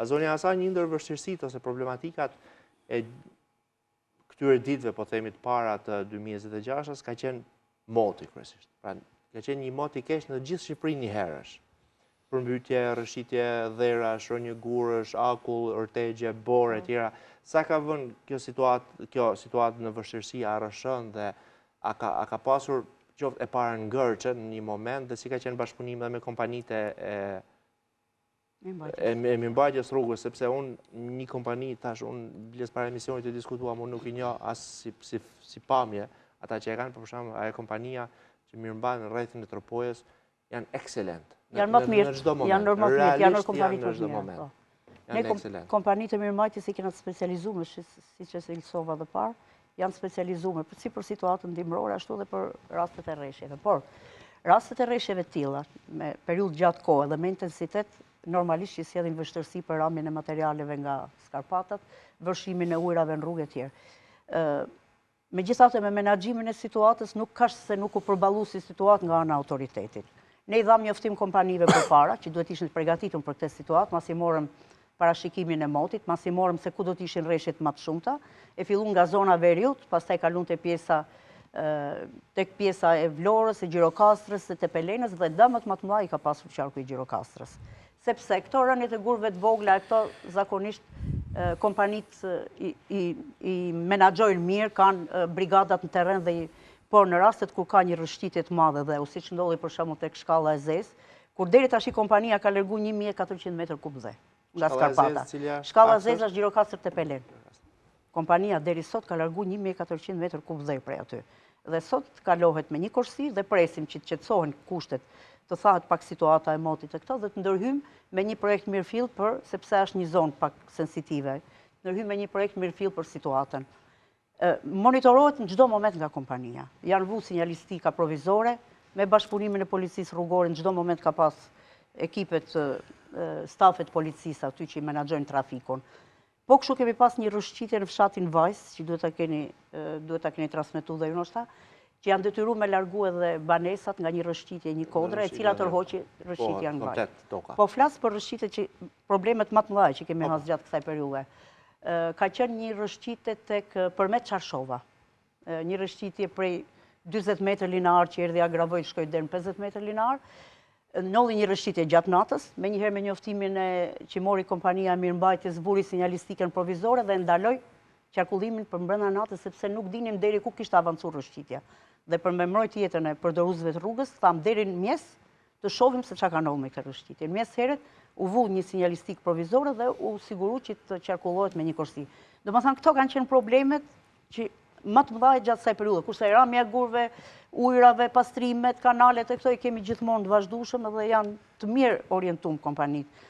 Zonja Hasa, një ndër vështirësitë ose problematikat e këtyre ditëve, po themi të para të 2026-s, ka qenë moti kryesisht. Pra, ka qenë një mot i keq në gjithë Shqipërinë njëherësh. Përmbytje, rrëshqitje dherash, rënie gurësh, akull, ortegje, borë e tjera. Sa ka vënë kjo situatë, kjo situatë në vështirësi ARRSH-në dhe a ka a ka pasur qoftë e para ngërçe në një moment dhe si ka qenë bashkëpunimi edhe me kompanitë e e mirëmbajtjes rrugës, sepse unë një kompani, tash unë biles para emisionit të diskutuam, unë nuk i njoh as si, si, si pamje, ata që e kanë, për shembull, ajo kompania që mirëmban rrethin e Tropojës, janë ekselent. Janë më të mirë, janë më të mirë, janë kompani të mirë. Po. Ne kompanitë e mirëmbajtjes i kena të specializume, siç e cilësova dhe parë, janë specializume, si për situatën dimrore, ashtu dhe për rastet e reshjeve. Por, rastet e reshjeve të tilla, me periudhë gjatë kohe dhe me intensitet, normalisht që sjellin vështirësi për ramjen e materialeve nga skarpatat, vërshimin e ujrave në rrugë e tjerë. Megjithatë, me menaxhimin e situatës nuk ka se nuk u përballu si situatë nga ana e autoritetit. Ne i dhamë njoftim kompanive përpara, që duhet ishin të pregatitun për këtë situatë, masi morëm parashikimin e motit, masi morëm se ku do të ishin reshjet më të shumta, e fillun nga zona e veriut, pastaj kalun te pjesa tek pjesa e Vlorës, e Gjirokastrës, e Tepelenës dhe dëmet më të mëdha i ka pasur qarku i Gjirokastrës. Sepse këto rëniet e gurëve të vogla, këto zakonisht kompanitë i, i, i menaxhojnë mirë, kanë brigadat në terren dhe i, por në rastet kur ka një rrëshqitje të madhe dheu, siç ndodhi për shembull tek shkalla e zezë, kur deri tashi kompania ka largu 1400 metër kub dhe nga skarpata. Shkalla e zezë është Gjirokastër Tepelenë. Kompania deri sot ka largu 1400 metër kub dhe prej aty. Dhe sot kalohet me një korsi dhe presim që të qetësohen kushtet, të thahet pak situata e motit e këto dhe të ndërhyjmë me një projekt mirëfilltë për, sepse është një zonë pak sensitive, ndërhyjmë me një projekt mirëfilltë për situatën. Monitorohet në çdo moment nga kompania. Janë vu sinjalistika provizore, me bashkëpunimin e policisë rrugore në çdo moment ka pas ekipet, stafet policisë aty që i menaxhojnë trafikun. Po kështu kemi pas një rrëshqitje në fshatin Vajs, që duhet ta keni duhet ta keni transmetu dhe ju ndoshta, që janë detyru me largu edhe banesat nga një rrëshqitje një kodre, e cila tërhoqi rrëshqitja në Vajs. Po flas për rrëshqitje që problemet më të mëdha që kemi has gjatë kësaj periudhe. Ka qenë një rrëshqitje tek Përmet Çarshova. Një rrëshqitje prej 40 metër linear që erdhi agravoi shkoi deri në 50 metër linear. Ndodhi një rrëshqitje gjatë natës, menjëherë me njoftimin e që mori kompania e mirëmbajtjes vuri sinjalistikën provizore dhe ndaloi qarkullimin për mbrenda natës sepse nuk dinim deri ku kishte avancuar rrëshqitja. Dhe për me mbrojt jetën e përdoruesve të rrugës, thamë deri në mëngjes të shohim se çka ka ndodhur me këtë rrëshqitje. Në mëngjes herët u vu një sinjalistikë provizore dhe u siguru që të qarkullohet me një korsi. Domethënë këto kanë qenë problemet që më të mëdha gjatë kësaj periudhe, kurse ramja e gurëve, ujrave, pastrimet, kanalet e këto i kemi gjithmonë të vazhdueshëm dhe janë të mirë orientum kompanitë.